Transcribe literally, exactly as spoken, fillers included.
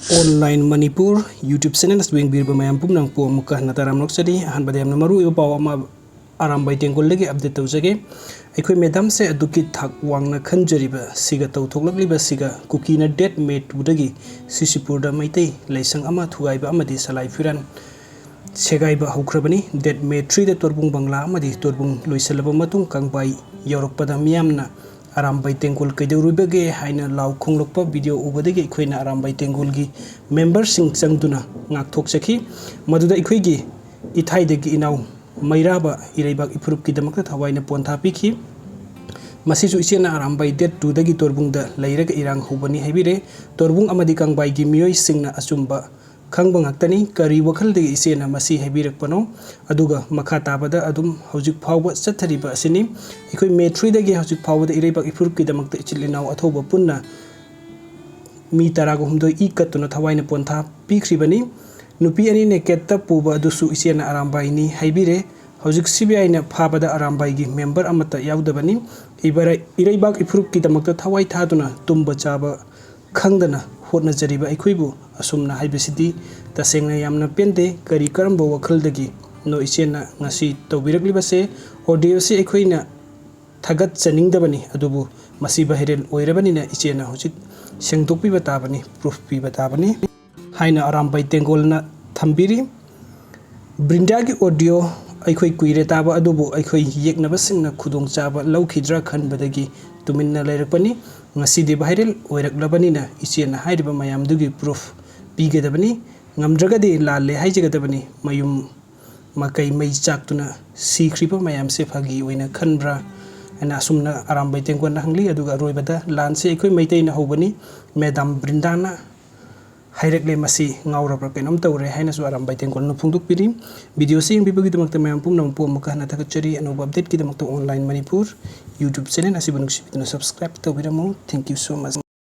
Online Manipur YouTube channel ꯑꯁꯤꯕꯨ ꯌꯦꯡꯕꯤꯔꯤꯕ ꯃꯌꯥꯝ ꯄꯨꯝꯅꯃꯛꯄꯨ ꯑꯃꯨꯛꯀ ꯍꯟꯅ ꯇꯔꯥꯝꯅ ꯑꯣꯛꯆꯔꯤ꯫ ꯑꯍꯥꯟꯕꯗ ꯌꯥꯝꯅ ꯃꯔꯨ ꯑꯣꯏꯕ ꯄꯥꯎ ꯑꯃ ꯑꯔꯥꯝꯕꯥꯏ ꯇꯦꯡꯒꯣꯜꯗꯒꯤ update ꯇꯧꯖꯒꯦ꯫ ꯑꯩꯈꯣꯏ ꯃꯦꯗꯥꯝꯁꯦ ꯑꯗꯨꯛꯀꯤ ꯊꯥꯛ ꯋꯥꯡꯅ ꯈꯟꯖꯔꯤꯕ ꯁꯤꯒ ꯇꯧꯊꯣꯛꯂꯛꯂꯤꯕ ꯁꯤꯒ ꯀꯨꯀꯤꯅ date May two ꯗꯒꯤ ꯁꯤꯁꯤꯄꯨꯔꯗ ꯃꯩꯇꯩ ꯂꯥꯏꯁꯪ ꯑꯃ ꯊꯨꯒꯥꯏꯕ ꯑꯃꯗꯤ ꯁꯂꯥꯏ ꯐꯤꯔꯥꯟ ꯁꯦꯒꯥꯏꯕ ꯍꯧꯈ꯭ꯔꯕꯅꯤ꯫ Date May three ꯗ ꯇꯣꯔꯕꯨꯡ ꯕꯪꯂꯥ ꯑꯃꯗꯤ ꯇꯣꯔꯕꯨꯡ ꯂꯣꯏꯁꯤꯜꯂꯕ ꯃꯇꯨꯡ ꯀꯪꯕꯥꯏ ꯌꯧꯔꯛꯄꯗ ꯃꯤꯌꯥꯝꯅ "ꯑꯔꯥꯝꯕꯥꯏ ꯇꯦꯡꯒꯣꯜ ꯀꯩꯗꯧꯔꯨꯕꯒꯦ?" ꯍꯥꯏꯅ ꯂꯥꯎ ꯈꯣꯡꯂꯛꯄ video ꯎꯕꯗꯒꯤ ꯑꯩꯈꯣꯏꯅ ꯑꯔꯥꯝꯕꯥꯏ ꯇꯦꯡꯒꯣꯜꯒꯤ memberꯁꯤꯡ ꯆꯪꯗꯨꯅ ꯉꯥꯛꯊꯣꯛꯆꯈꯤ꯫ ꯃꯗꯨꯗ ꯑꯩꯈꯣꯏꯒꯤ ꯏꯊꯥꯏꯗꯒꯤ ꯏꯅꯥꯎ ꯃꯩꯔꯥꯕ ꯏꯔꯩꯕꯥꯛ ꯏꯐꯨꯔꯨꯞꯀꯤꯗꯃꯛꯇ ꯊꯋꯥꯏꯅ ꯄꯣꯟꯊꯥ ꯄꯤꯈꯤ꯫ ꯃꯁꯤꯁꯨ ꯏꯆꯦꯅ ꯑꯔꯥꯝꯕꯥꯏ date two ꯗꯒꯤ ꯇꯣꯔꯕꯨꯡꯗ ꯂꯩꯔꯒ ꯏꯔꯥꯡ ꯍꯧꯕꯅꯤ ꯍꯥꯏꯕꯤꯔꯦ꯫ ꯇꯣꯔꯕꯨꯡ ꯑꯃꯗꯤ ꯀꯪꯕꯥꯏꯒꯤ ꯃꯤꯑꯣꯏꯁꯤꯡꯅ ꯑꯆꯨꯝꯕ ꯈꯪꯕ ꯉꯥꯛꯇꯅꯤ꯫ ꯀꯔꯤ ꯋꯥꯈꯜꯗꯒꯤ ꯏꯆꯦꯅ ꯃꯁꯤ ꯍꯥꯏꯕꯤꯔꯛꯄꯅꯣ? ꯑꯗꯨꯒ ꯃꯈꯥ ꯇꯥꯕꯗ ꯑꯗꯨꯝ ꯍꯧꯖꯤꯛ ꯐꯥꯎꯕ ꯆꯠꯊꯔꯤꯕ ꯑꯁꯤꯅꯤ꯫ ꯑꯩꯈꯣꯏ May three ꯗꯒꯤ ꯍꯧꯖꯤꯛ ꯐꯥꯎꯕꯗ ꯏꯔꯩꯕꯥꯛ ꯏꯐꯨꯔꯨꯞꯀꯤꯗꯃꯛꯇ ꯏꯆꯤꯜ ꯏꯅꯥꯎ ꯑꯊꯧꯕ ꯄꯨꯟꯅ ꯃꯤ ꯇꯔꯥꯒ ꯍꯨꯝꯗꯣꯏ ꯏ ꯀꯠꯇꯨꯅ ꯊꯋꯥꯏꯅ ꯄꯣꯟꯊꯥ ꯄꯤꯈ꯭ꯔꯤꯕꯅꯤ꯫ ꯅꯨꯄꯤ ꯑꯅꯤ nakedꯇ ꯄꯨꯕ ꯑꯗꯨꯁꯨ ꯏꯆꯦꯅ ꯑꯔꯥꯝꯕꯥꯏꯅꯤ ꯍꯥꯏꯕꯤꯔꯦ꯫ ꯍꯧꯖꯤꯛ CBIꯅ ꯐꯥꯕꯗ ꯑꯔꯥꯝꯕꯥꯏꯒꯤ member ꯑꯃꯠꯇ ꯌꯥꯎꯗꯕꯅꯤ꯫ ꯏꯕꯔ-, ꯏꯔꯩꯕꯥꯛ ꯏꯐꯨꯔꯨꯞꯀꯤꯗꯃꯛꯇ ꯊꯋꯥꯏ ꯊꯥꯗꯨꯅ ꯇꯨꯝꯕ ꯆꯥꯕ ꯈꯪꯗꯅ ꯍꯣꯠꯅꯖꯔꯤꯕ ꯑꯩꯈꯣꯏꯕꯨ ꯑꯁꯨꯝꯅ ꯍꯥꯏꯕꯁꯤꯗꯤ ꯇꯁꯦꯡꯅ ꯌꯥꯝꯅ ꯄꯦꯟꯗꯦ꯫ ꯀꯔꯤ ꯀꯔꯝꯕ ꯋꯥꯈꯜꯗꯒꯤꯅꯣ ꯏꯆꯦꯅ ꯉꯁꯤ ꯇꯧꯕꯤꯔꯛꯂꯤꯕꯁꯦ? Audioꯁꯤ ꯑꯩꯈꯣꯏꯅ ꯊꯥꯒꯠꯆꯅꯤꯡꯗꯕꯅꯤ, ꯑꯗꯨꯕꯨ ꯃꯁꯤ viral ꯑꯣꯏꯔꯕꯅꯤꯅ ꯏꯆꯦꯅ ꯍꯧꯖꯤꯛ ꯁꯦꯡꯗꯣꯛꯄꯤꯕ ꯇꯥꯕꯅꯤ, proof ꯄꯤꯕ ꯇꯥꯕꯅꯤ ꯍꯥꯏꯅ ꯑꯔꯥꯝꯕꯥꯏ ꯇꯦꯡꯒꯣꯜꯅ ꯊꯝꯕꯤꯔꯤ꯫ ꯕ꯭ꯔꯤꯟꯗꯥꯒꯤ audio ꯑꯩꯈꯣꯏ ꯀꯨꯏꯔꯦ ꯇꯥꯕ, ꯑꯗꯨꯕꯨ ꯑꯩꯈꯣꯏ ꯌꯦꯛꯅꯕꯁꯤꯡꯅ ꯈꯨꯗꯣꯡꯆꯥꯕ ꯂꯧꯈꯤꯗ꯭ꯔꯥ ꯈꯟꯕꯗꯒꯤ ꯇꯨꯃꯤꯟꯅ ꯂꯩꯔꯛꯄꯅꯤ꯫ ꯉꯁꯤꯗꯤ viral ꯑꯣꯏꯔꯛꯂꯕꯅꯤꯅ ꯏꯆꯦꯅ ꯍꯥꯏꯔꯤꯕ ꯃꯌꯥꯝꯗꯨꯒꯤ proof ꯄꯤꯒꯗꯕꯅꯤ꯫ ꯉꯝꯗ꯭ꯔꯒꯗꯤ ꯂꯥꯜꯂꯦ ꯍꯥꯏꯖꯒꯗꯕꯅꯤ꯫ ꯃꯌꯨꯝ ꯃꯀꯩ ꯃꯩ ꯆꯥꯛꯇꯨꯅ ꯁꯤꯈ꯭ꯔꯤꯕ ꯃꯌꯥꯝꯁꯦ ꯐꯥꯒꯤ ꯑꯣꯏꯅ ꯈꯟꯕ꯭ꯔꯥ ꯍꯥꯏꯅ ꯑꯁꯨꯝꯅ ꯑꯔꯥꯝꯕꯥꯏ ꯇꯦꯡꯒꯣꯜꯅ ꯍꯪꯂꯤ꯫ ꯑꯗꯨꯒ ꯑꯔꯣꯏꯕꯗ "ꯂꯥꯟꯁꯦ ꯑꯩꯈꯣꯏ ꯃꯩꯇꯩꯅ ꯍꯧꯕꯅꯤ, ꯃꯦꯗꯥꯝ ꯕ꯭ꯔꯤꯟꯗꯥꯅ ꯍꯥꯏꯔꯛꯂꯦ, ꯃꯁꯤ ꯉꯥꯎꯔꯕ꯭ꯔꯥ ꯀꯩꯅꯣꯝ ꯇꯧꯔꯦ" ꯍꯥꯏꯅꯁꯨ ꯑꯔꯥꯝꯕꯥꯏ ꯇꯦꯡꯒꯣꯜꯅ ꯐꯣꯡꯗꯣꯛꯄꯤꯔꯤ꯫ Videoꯁꯤ ꯌꯦꯡꯕꯤꯕꯒꯤꯗꯃꯛꯇ ꯃꯌꯥꯝ ꯄꯨꯝꯅꯃꯛꯄꯨ ꯑꯃꯨꯛꯀ ꯍꯟꯅ ꯊꯥꯒꯠꯆꯔꯤ꯫ ꯑꯅꯧꯕ updateꯀꯤꯗꯃꯛꯇ Online Manipur YouTube channel ꯑꯁꯤꯕꯨ ꯅꯨꯡꯁꯤꯕꯤꯗꯨꯅ subscribe ꯇꯧꯕꯤꯔꯝꯃꯨ꯫ Thank you so much꯫